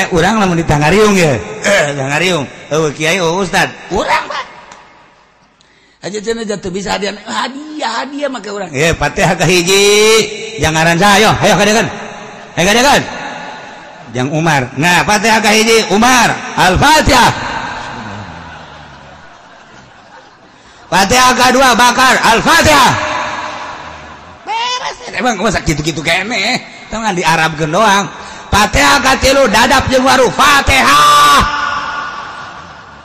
Engke urang lamun ditangariung ye. Tangariung. Eueuh kiai eueuh ustad. Urang Pak. Aja cenah jatuh bisa hadiah hadiah hadiah make urang. Eh Fatihah kahiji. Jangaran saya, ayo kadekan. Ayo kadekan. Jang Umar. Nah, Fatihah kahiji Umar. Al-Fatihah. Fatihah kedua Bakar. Al-Fatihah. Beres emang masa gitu-gitu kene. Tong di Arabkeun doang. Fatihah katilu dadap jeung waru. Fatihah.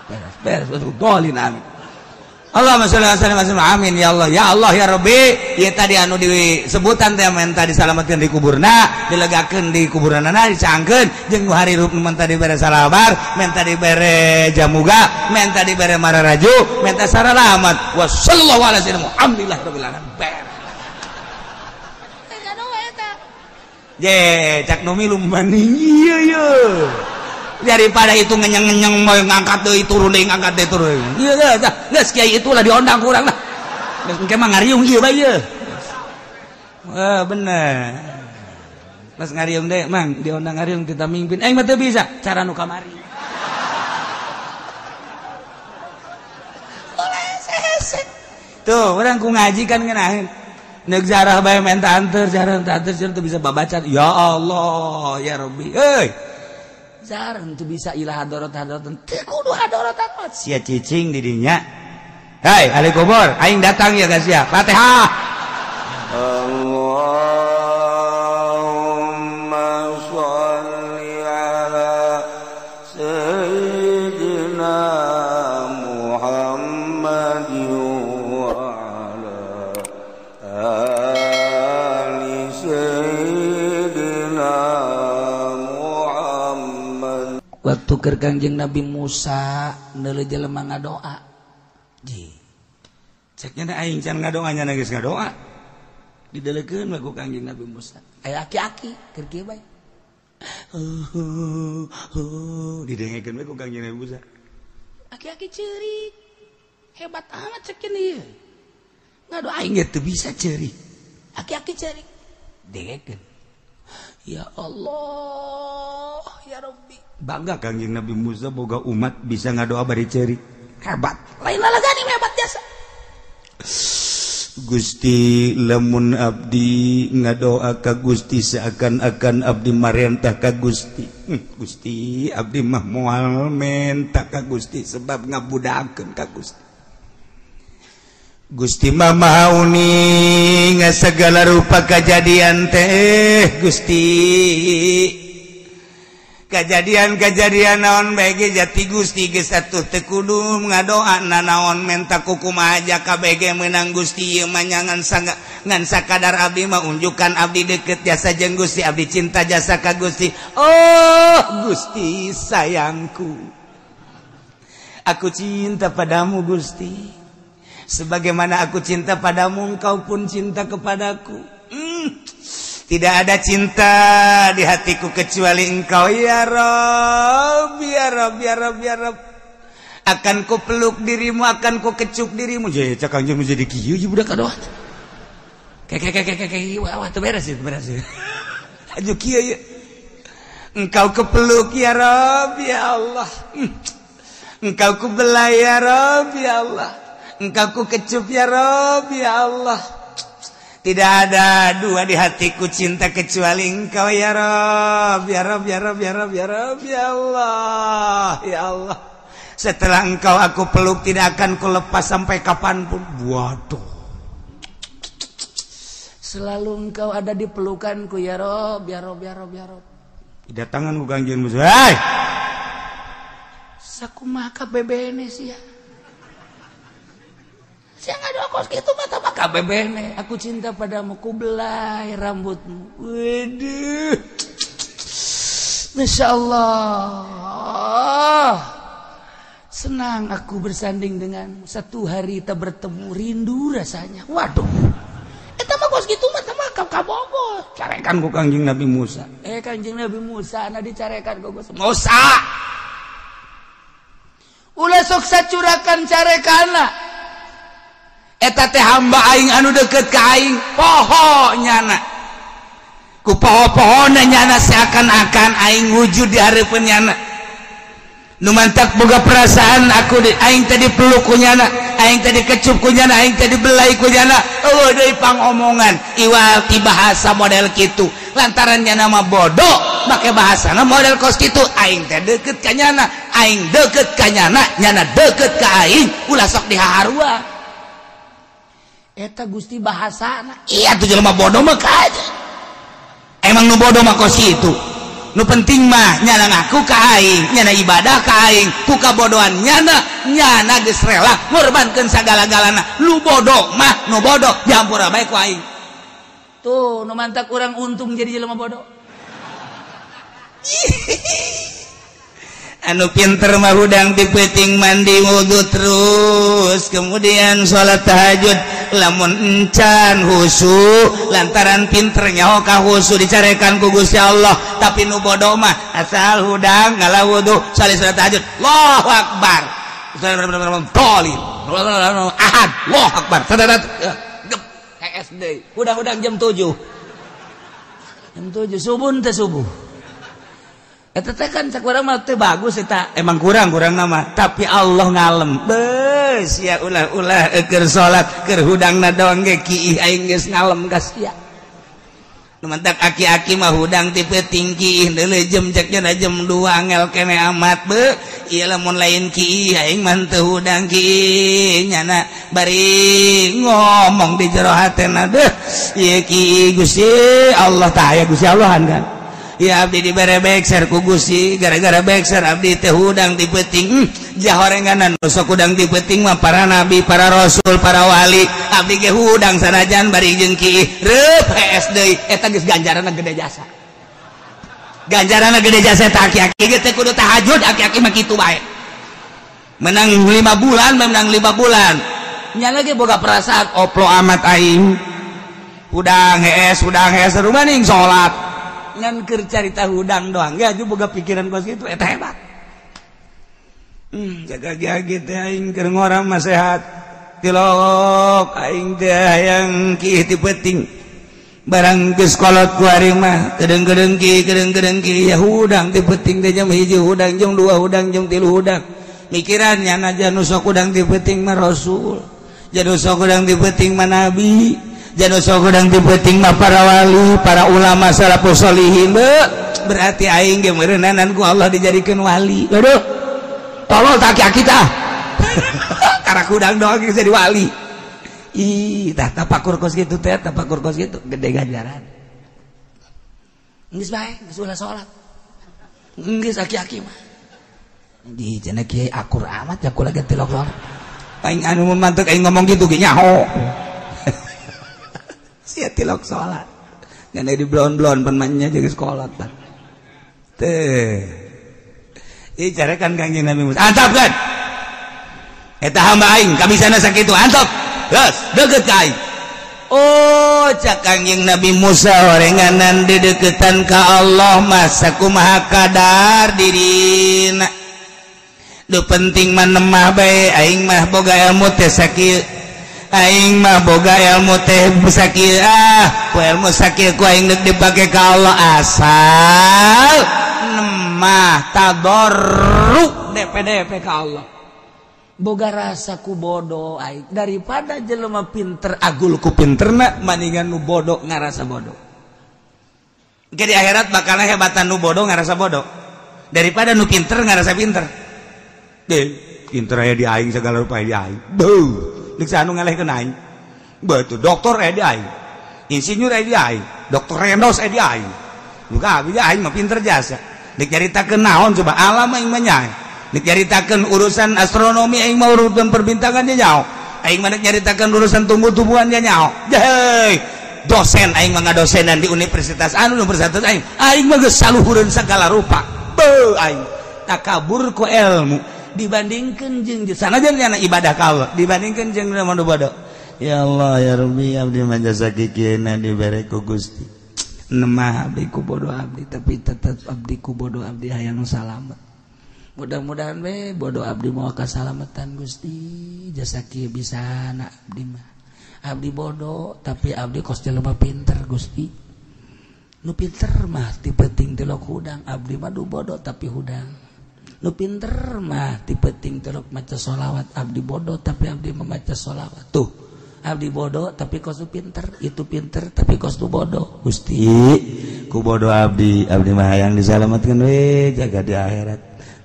Beres beres dolin amin. Allahumma sholli ala sayyidina amin ya Allah ya Allah ya Rabbi. Ieu tadi anu disebutan teh menta disalametkeun di kuburna, dilegakeun di kuburanana, dicangkeun jeung nu harirup menta dibere salabar, menta dibere jamuga, menta dibere mararaju, menta saralamat. Wa sallallahu ala sayyidina Muhammadillah rabbil alamin. Beres. Je, cak nu milu maning ieu ye. Daripada itu ngenyeng-ngenyeng mau ngangkat deui turun deui ngangkat deui turun. Ieu tah, geus kiai itulah diondang ku urang lah. Geus engke mah ngariung ieu bae ieu. Wah, bener. Pas ngariung deui, Mang, diondang ngariung kita mimpin. Aing mah teu bisa, cara nu kamari. Tuh, urang ku ngaji kan ngeunaheun. Neuk zarah bae menta anteur, zarah menta anteur teu bisa babaca. Ya Allah, ya Rabbi. Euy. Jarang tuh bisa ilah hadorot hadorot teu kudu hadorot hadorot sia cicing di dinya. Hei ahli kubur aing datang ya guys ya. Fatihah. Allahumma sholli ala sayyidina Muhammad wa ala ali sayyidina. Waktu keur Kangjeng Nabi Musa neuleuh jelema ngadoa. Ji. Ceknya na aing can ngadoa nya geus ngadoa. Didelekeun we ku Kangjeng Nabi Musa. Aya aki-aki keur kieu bae. Didengekeun we ku Kangjeng Nabi Musa. Aki-aki ceurik. Hebat amat ceknya ieu. Ngadoa aing ge teu bisa ceurik. Aki-aki ceurik. Dengekeun. Ya Allah, ya Rabbi. Bangga Kangjeng Nabi Musa boga umat bisa ngadoa bari ceurik. Hebat. Lain lalagani hebat jasa. Gusti lamun abdi ngadoa ka Gusti seakan-akan abdi marentah ka Gusti. Gusti abdi mah moal menta ka Gusti sebab ngabudakeun ka Gusti. Gusti mah maha uning segala rupa kajadian teh Gusti. Kajadian-kajadian naon bae ge jati Gusti geus atuh teu kudu ngadoa nanaon menta kukumaha aja kabeh ge meunang Gusti ieu mah ngan sakadar abdi mah unjukan abdi deukeut jasa jeung Gusti abdi cinta jasa ka Gusti. Oh Gusti sayangku, aku cinta padamu Gusti. Sebagaimana aku cinta padamu, engkau pun cinta kepadaku. Tidak ada cinta di hatiku kecuali engkau ya Rob, ya Rob, ya Rob, ya Rob. Akan ku peluk dirimu, akan ku kecup dirimu. Jadi cak kanjeng menjadi kieu ieu budak kadoa. Kayak wah teu beres ieu, beres ieu. Aju kieu ieu. Engkau kepeluk ya Rob, ya Allah. Engkau ku belai ya Rob, ya Allah. Engkau ku kecup ya Rob, ya Allah. Tidak ada dua di hatiku cinta kecuali engkau ya Rob, ya Rob, ya Rob, ya Rob, ya Rob, ya Allah, ya Allah. Setelah engkau aku peluk tidak akan ku lepas sampai kapanpun. Waduh. Selalu engkau ada di pelukanku ya Rob, ya Rob, ya Rob, ya Rob. Kedatangan ku Kangjeng Musa. Hei. Sakumaha kabebene sia. Saya nggak doa kos gitu mata maka bebene. Aku cinta padamu, ku belai rambutmu. Waduh, Masya Allah. Senang aku bersanding denganmu. Satu hari kita bertemu, rindu rasanya. Waduh, eta mah kos gitu mata maka kabogo. Carekan ku Kangjeng Nabi Musa. Kangjeng Nabi Musa, na dicarekan ku Musa. Ulah sok sacurakan carekana. Eta teh hamba aing anu deket ka aing poho nyana. Ku poho-pohona nyana seakan-akan aing wujud di hareupeun nyana. Nu mantak boga perasaan aku di aing tadi peluk ku nyana, aing tadi kecup ku nyana, aing tadi belai ku nyana. Eueuh deui pangomongan iwal ti bahasa model kitu. Lantaran nyana mah bodoh make bahasana model kos kitu, aing teh deukeut ka nyana, aing deukeut ka nyana, nyana deukeut ka aing, ulah sok dihaharua. Eta Gusti bahasana. Iya tuh jelema bodoh mah kaja. Emang nu bodoh mah kos kitu. Nu penting mah nyana ngaku ka aing, nyana ibadah ka aing, ku kabodohan nyana, nyana geus rela ngorbankeun sagala-galana. Lu bodoh mah nu bodoh dihampura bae ku aing. Tuh nu mantak urang untung jadi jelema bodoh. Anu pinter mah hudang di peuting mandi wudu terus kemudian salat tahajud lamun encan husu lantaran pinter nyaho ka husu dicarekan ku Gusti Allah. Tapi nu bodoh mah asal hudang ngalah wudu salat tahajud Allahu akbar ahad Allahu akbar SD hudang-hudang jam 7 jam 7 subuh teh subuh. Eta teh kan cak urang mah teh bagus eta emang kurang-kurang nama tapi Allah ngalem beus ya ulah-ulah keur salat keur hudangna doang ge kiih aing geus ngalem ka sia. Nu mantak aki-aki mah hudang ti peuting kiih deuleu jam cek nya jam 2 angel kene amat be ieu lamun lain kiih aing mah teu hudang kiih nyana bari ngomong di jero hatena deuh ieu kiih Gusti Allah tah aya Gusti Allahan kan. Ya abdi dibere bekser ku Gusti gara-gara bekser abdi teh hudang di peuting jahorenganan sok hudang di peuting mah para nabi para rasul para wali abdi ge hudang sanajan bari jeung kiih reup hees deui eta geus ganjaranna gede jasa ganjaranna gede jasa eta aki-aki ge teh kudu tahajud aki-aki mah kitu bae menang 5 bulan menang 5 bulan nya lagi boga perasaan oplo amat aing hudang hees rumaning salat ngan keur carita hudang doang ge aju boga pikiran kos kitu eta hebat. Jaga ge teh aing keur ngorang mah sehat tilok aing teh hayang kiih ti peuting barang geus kolot ku ari mah kedeung-kedeung ki kedeung-kedeung ki ya hudang ti peuting teh jam 1 hudang jam 2 hudang jam 3 hudang mikiran nyana nu sok hudang ti peuting mah rasul janu sok hudang ti peuting mah nabi janu sok hudang ti peuting mah para wali para ulama salafus sholihin berarti aing ge meureunanan ku Allah dijadikeun wali. Aduh tolol tak aki-aki tah karena hudang doang geus jadi wali. Ih tah tapakur kos kitu teh tapakur kos kitu gede ganjaran geus bae geus ulah salat geus aki-aki mah di cenah kiai akur amat ya kula ge tilok salat aing anu mantek aing ngomong kitu ge nyaho. Sia tilok salat ngan di blon-blon pan mah nya jeung sekolah pan teh ieu carekan Kangjeng Nabi Musa antap kan eta hamba aing kabisana sakitu antap geus deukeut ka aing. Oh cak Kangjeng Nabi Musa horenganan dideuketan ka Allah mah sakumaha kadar dirina nu penting mah nemah bae aing mah boga ilmu teh sakieu aing mah boga ilmu teh sakieu ah ku ilmu sakieu ku aing deuk dipake ka Allah asal nemah tadarru DPDP ka Allah boga rasa ku bodoh aing daripada jelema pinter agul ku pinterna maningan nu bodoh ngarasa bodoh. Engke di akhirat bakalna hebatan nu bodoh ngarasa bodoh daripada nu pinter ngarasa pinter. Deh pinter aya di aing segala rupa aya di aing. Beuh deuk anu ngalehkeun aing. Beuh doktor aya di aing. Insinyur aya di aing, doktor Rendos aya di aing. Buka abdi aing mah pinter jasa. Deuk nyaritakeun naon coba alam aing mah nyae. Deuk nyaritakeun urusan astronomi aing mah urusan perbintangan nya nyaho. Aing mah deuk nyaritakeun urusan tumbuh-tumbuhan nya nyaho. Heuy, dosen aing mah ngadosenan di universitas anu universitas aing. Aing mah geus saluhureun sagala rupa. Beuh aing takabur ku ilmu dibandingkeun jeung sanajan nyana ibadah ka Allah dibandingkeun jeung nu bodoh. Ya Allah ya Rabbi abdi mah jasa kikieuna dibere ku Gusti. Nemah abdi ku bodoh abdi tapi tetep abdi ku bodoh abdi hayang salamet. Mudah-mudahan we bodoh abdi moal kasalamatan Gusti jasa kieu bisana abdi mah. Abdi bodoh tapi abdi kos jelema pinter Gusti. Nu pinter mah ti penting tilok hudang, abdi mah du bodoh tapi hudang. Nu pinter mah ti penting tilok maca sholawat, abdi bodoh tapi abdi memaca sholawat. Tuh, abdi bodoh tapi kos nu pinter, itu pinter tapi kos nu bodoh. Gusti, ku bodoh abdi, abdi mah hayang disalamatkeun we jaga di akhirat.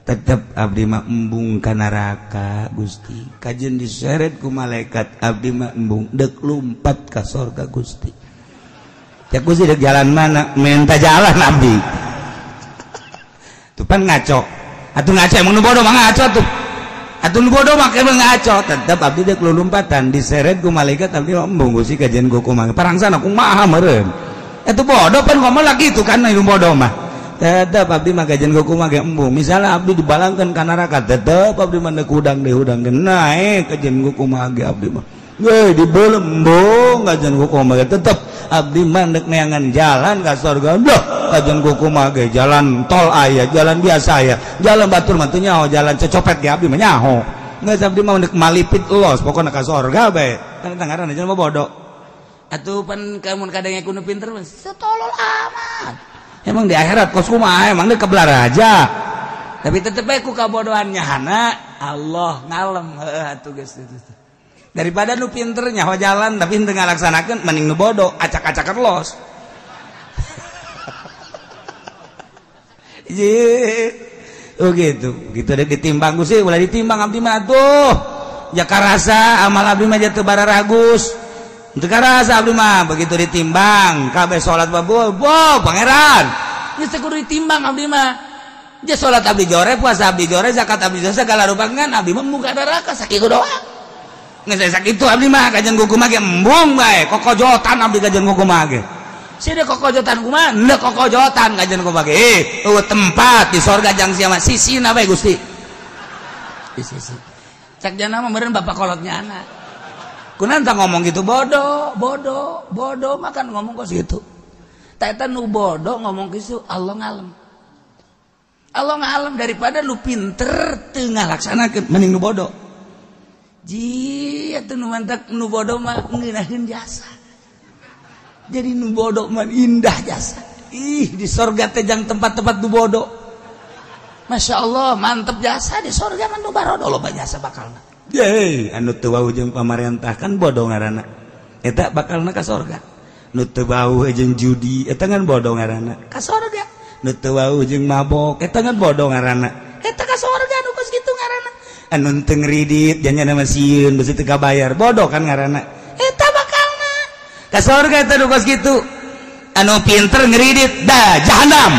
Tetep abdi mah embung ka neraka Gusti. Kajeun diseret ku malaikat, abdi mah embung deuk lumpat ka sorga Gusti. Cek Gusti dek jalan mana? Minta jalan abdi. Tuh pan ngaco. Atuh ngaco emang nu bodoh mah ngaco tuh. Atuh nu bodoh mah emang ngaco. Tetep abdi dek lumpatan diseret ku malaikat abdi mah embung Gusti kajeun ku kumaha. Parangsana kumaha meureun. Atuh bodoh pan ngomong lagi itu kan nu bodoh mah. Tetep abdi mah kajeun ku kumaha ge embung. Misalnya abdi dibalangkeun ka neraka tetep abdi mah deuk hudang deui hudang ge naek kajeun ku kumaha ge abdi mah. Ge dibelem embung kajeun ku kumaha ge tetep abdi mah dek neangan jalan ka surga. Duh, kajeun ku kumaha ge jalan tol aya, jalan biasa aya, jalan batur mah teu nyaho, jalan cecopet ge abdi mah nyaho. Geus abdi mah dek malipit los pokona ka surga bae. Kan eta ngaranna jelema bodoh. Atuh pan kamun kadenge ku nu pinter mah setolol amat. Emang di akhirat kos kumaha emang deuk kebelar aja. Tapi tetep bae ku kabodohan nyahana Allah ngalem heuh atuh geus itu. Daripada nu pinter nyaho jalan tapi henteu ngalaksanakeun mending nu bodoh acak-acakan los. Ye. Oh gitu. Gitu dek ditimbang Gusti, ulah ditimbang abdi mah atuh. Ja karasa amal abdi mah teu bararagus. Teu karasa abdi mah begitu ditimbang kabeh salat babu, bo pangeran. Geus teu kudu ditimbang abdi mah. Ja salat abdi jore, puasa abdi jore, zakat abdi jore segala rupa ngan abdi mah muka neraka sakitu doang. Geus sakitu abdi mah kajeun kumaha ge embung bae, kokojotan abdi kajeun kumaha ge. Sia kokojotan kumaha? Henteu kokojotan kajeun kumaha ge. Eueuh tempat di sorga jang sia mah sisina bae Gusti. Di sisi. Cak jana mah meureun bapak kolotnya anak. Kunaon tah ngomong gitu bodoh, bodoh, bodoh makan ngomong kos gitu. Tah eta nu bodoh ngomong kitu Allah ngalem. Allah ngalem daripada nu pinter teu ngalaksanakeun mending nu bodoh. Ji atuh nu mantak nu bodoh mah ngeunaheun jasa. Jadi nu bodoh mah indah jasa. Ih di sorga teh jang tempat-tempat nu bodoh. Masya Allah mantep jasa di sorga mah nu barodo loba jasa bakalna. Ye anu teu wau jeung pamarentah kan bodoh ngaranna. Eta bakalna ka sorga. Nu teu wau jeung judi eta kan bodoh ngaranna. Ka sorga. Nu teu wau jeung mabok eta kan bodoh ngaranna. Eta ka sorga nu kos kitu ngaranna. Anu teu ngridit janyana mah sieun beusi teu kabayar bodoh kan ngaranna. Eta bakalna ka sorga eta nu kos kitu. Anu pinter ngridit dah jahanam.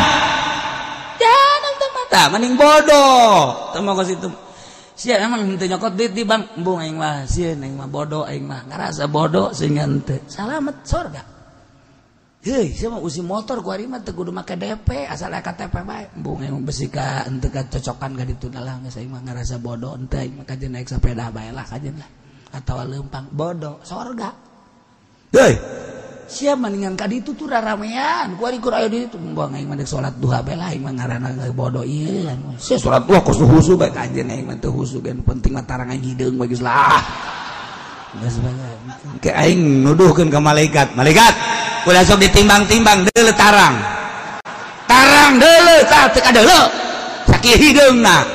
Jahanam teh mata mending bodoh. Teu mah kos kitu. Sia emang henteu nyokot duit di bank, embung aing mah sieun aing mah bodoh aing mah ngarasa bodoh sehingga henteu. Salamet sorga. Heuy, sia mah usi motor ku ari mah teu kudu make DP asal aya KTP bae. Embung aing mah besi ka henteu kacocokan ka ditu lah geus aing mah ngarasa bodoh henteu aing mah kajeun naik sepeda bae lah kajeun lah. Atawa leumpang bodoh sorga. Heuy, sia mendingan ka ditu tuh raramean ku ari kur aya di ditu embung aing mah deuk salat duha bae lah aing mah ngaranna bodoh ieu. Sia salat duha kos husu bae kajeun aing mah teu husu ge penting mah tarang aing hideung bae geus lah. Geus bae. Ke aing nuduhkeun ka malaikat, malaikat ulah sok ditimbang-timbang deuleu tarang. Tarang deuleu tah teu kadeuleu. Sakieu hideungna.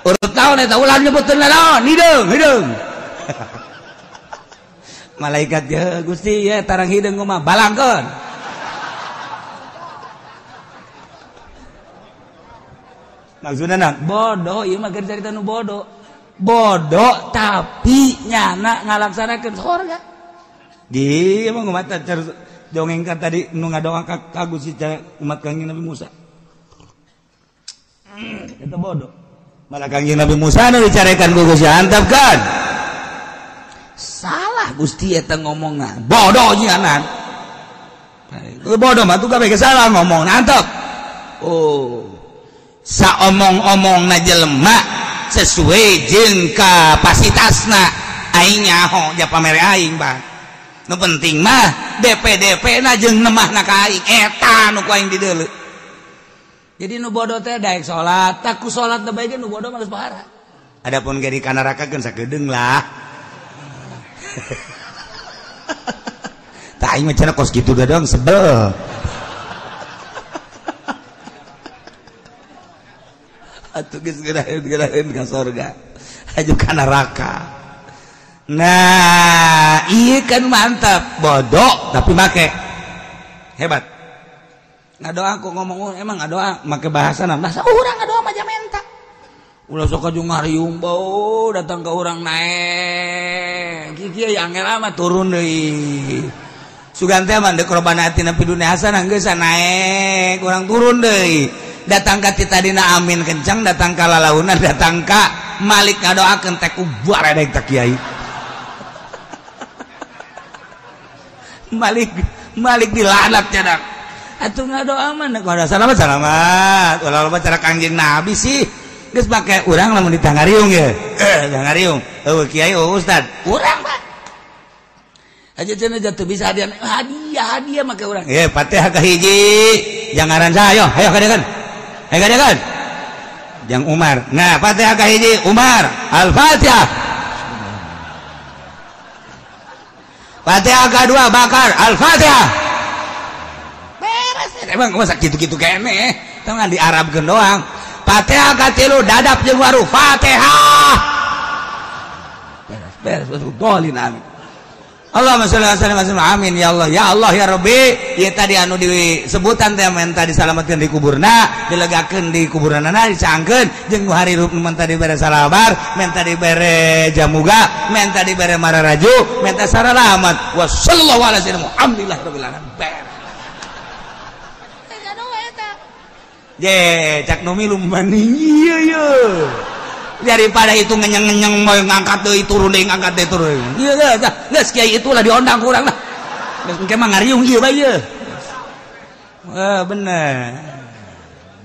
Urut naon eta ulah nyebutkeun naon hideung, hideung. Malaikat ya Gusti ya tarang hideung mah balangkeun. Maksudna naon? Bodoh ieu mah keur carita nu bodoh. Bodoh tapi nyana ngalaksanakeun sorga. Di emang umat dongeng kan tadi nu ngadoa ka Gusti umat Kangjeng Nabi Musa. Eta bodoh. Malah Kangjeng Nabi Musa nu dicarekan ku Gusti antap kan. Salah Gusti eta ngomongna. Bodoh nyanan. Bodoh mah tuh kabeh salah ngomong antep. Oh. Saomong-omongna jelema sesuai jeung kapasitasna aing nyaho ja pamere aing bang. Nu penting mah DP-DP na jeung nemahna ka aing eta nu ku aing dideuleu. Jadi nu bodoh teh daek salat, tak ku salat teh bae ge nu bodoh mah geus pahara. Adapun ge di kanaraka keun sakedeung lah. Tah aing mah cenah kos kitu doang sebel. Atuh geus geuraheun ka sorga aju ka neraka. Nah iya kan mantap, bodoh tapi make hebat. Ngadoa aku ngomong emang ngadoa make bahasa bahasa urang ngadoa mah menta. Ulah sok aju ngariung bau datang ke urang naek. Kieu angel amat turun deui. Sugan teh mah deuk robana atina fid dunya hasanah geus naek, urang turun deui. Datang ka ti tadina amin kencang, datang ka lalaunan, datang ka Malik ngadoakeun teh ku baredeg ta kiai. Malik Malik dilanat cadak. Atuh ngadoa mah deuk salamat salamat. Ulah loba cara Kangjeng Nabi sih. Geus make urang lamun ditangariung ye. Tangariung. Eueuh kiai eueuh ustad. Urang Pak. Aja cenah jatuh bisa hadiah hadiah hadiah make urang. Ye Fatihah ka hiji. Jangaran saha ayo, ayo kadekan. Ayo kadekan. Jang Umar. Nah, Fatihah ka hiji Umar. Al-Fatihah. Fatihah ka dua Bakar. Al-Fatihah. Beres. Emang masa kitu-kitu keneh. Tong di Arabkeun doang. Fatihah katilu dadap jeung waru Fatihah. Beres beres dolin amin. Allahumma sholli ala sayyidina amin ya Allah ya Allah ya Rabbi. Ieu tadi anu disebutan teh menta disalametkeun di kuburna, dilegakeun di kuburanana, dicangkeun jeung nu harirup nu menta dibere salabar, menta dibere jamuga, menta dibere mararaju, menta saralamat. Wa sallallahu ala sayyidina Muhammadillah rabbil alamin. Beres. Je, cak nomi lumani iya iya. Daripada itu ngenyeng-ngenyeng mau ngangkat deui turun deui ngangkat deui turun. Iya geus, geus kiai itulah diondang ku urang lah. Geus engke mah ngariung ieu bae ieu. Wah, bener.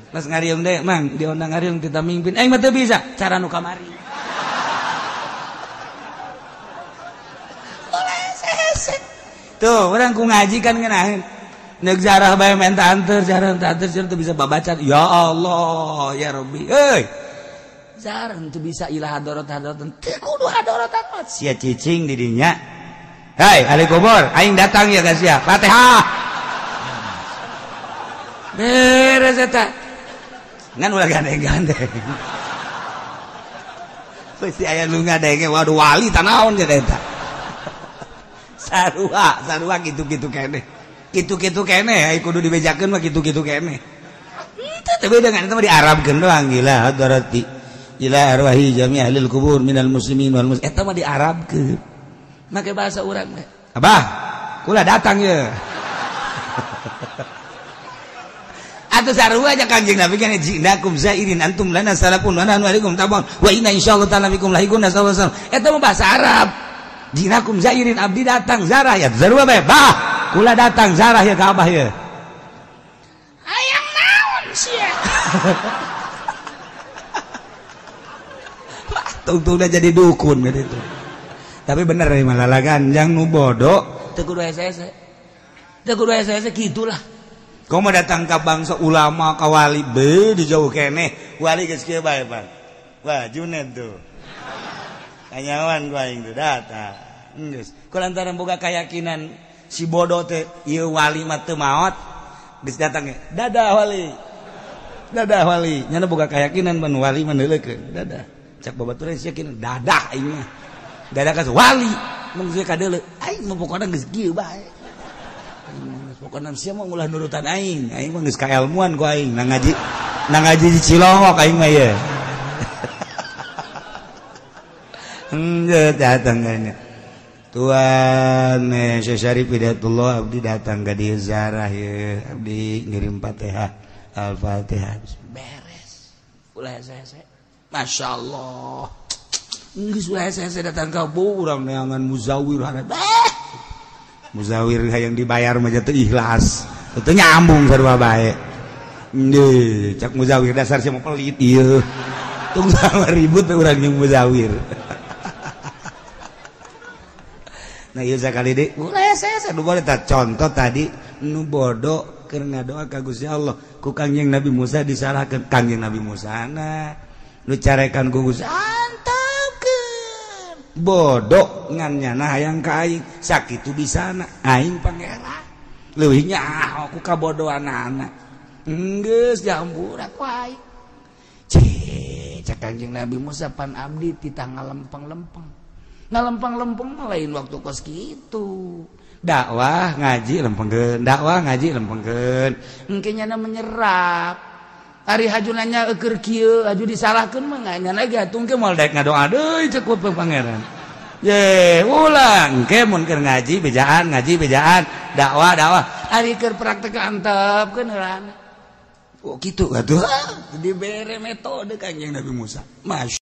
Geus ngariung deui, Mang, diondang ngariung kita mimpin. Aing mah teu bisa, cara nu kamari. Tuh, urang ku ngaji kan ngeunaheun. Nek zarah bae menta anter, zarah menta anter teu bisa babaca. Ya Allah, ya Rabbi. Euy. Zarah teu bisa ilah hadorot hadorot. Teu kudu hadorot amat. Sia cicing di dinya. Hei, ahli kubur, aing datang ya guys ya. Fatihah. Beres eta. Ngan ulah gandeng-gandeng. Pasti aya nu ngadenge, waduh wali tanaon cenah eta. Sarua, sarua kitu-kitu keneh. Kitu-kitu keneh ai kudu dibejakeun mah kitu-kitu keneh. Teu teh beda ngan eta mah diarabkeun doang gila hadarati ila arwahi jami' ahlil kubur minal muslimin wal muslimat. Eta mah diarabkeun. Make bahasa urang teh. Abah, kula datang ye. Atuh sarua aja Kangjeng Nabi kan jinakum zairin antum lana salafun wa nahnu alaikum tabun wa inna insyaallah ta'ala bikum lahiqun sallallahu alaihi wasallam. Eta mah bahasa Arab. Jinakum zairin abdi datang zarah ya sarua bae. Bah, kula datang zarah ya ka abah ya. Hayang naon sia. Tungtung udah jadi dukun gitu. Tapi bener nih malah lagan yang nu bodoh teu kudu hese-hese. Teu kudu hese-hese kitulah. Kau mau datang ka bangsa ulama ka wali be di jauh keneh. Wali geus kieu bae, Bang. Wah, Junet tuh. Kanyawan gua aing tuh datang. Geus. Ku lantaran boga keyakinan si bodoh teh ieu wali mah teu maot geus datang ge. Dadah wali. Dadah wali. Nyana boga keyakinan ban wali mah neuleukeun. Dadah. Cak babaturan sia yakin dadah aing mah. Dadah ka wali mung sia kadeuleu. Aing mah pokona geus kieu bae. Pokona sia mah ulah nurutan aing. Aing mah geus kaelmuan ku aing nang ngaji di Cilongok aing mah ye. Geus datang kayaknya. Tuan Syekh Syarif Hidayatullah abdi datang ka dieu zarah ye. Abdi ngirim Fatihah. Al-Fatihah beres. Ulah hese-hese. Masya Allah. Geus ulah hese-hese datang ka urang neangan muzawir harap. Muzawir hayang dibayar mah teu ikhlas. Teu nyambung sarua bae. Deui, cak muzawir dasar sia mah pelit ieu. Tung sama ribut urang jeung muzawir. Nah ieu sakali deui ulah hese-hese nu boleh tah contoh tadi nu bodoh keur ngadoa ka Gusti Allah ku Kangjeng Nabi Musa disalahkeun Kangjeng Nabi Musa na nu carekan ku Gusti antepkeun bodoh ngan nyana hayang ka aing sakitu bisana aing pangeran leuwih nyaho ku kabodohanana geus dihampura ku aing. Cih. Cek Kanjeng Nabi Musa, "Pan abdi titah ngalempeng-lempeng." Ngalempeng-lempeng mah lain waktu kos kitu. Dakwah ngaji lempengkeun, dakwah ngaji lempengkeun. Engke nyana menyerap. Ari haju nanya eukeur kieu, haju disalahkeun mah nyana ge atuh engke moal daek ngadoa deui cek ku Pangeran. Ye, ulang engke mun keur ngaji bejaan, ngaji bejaan, dakwah dakwah. Ari keur praktek antepkeun heulana. Oh, gitu atuh. Dibere metode Kanjeng Nabi Musa. Masya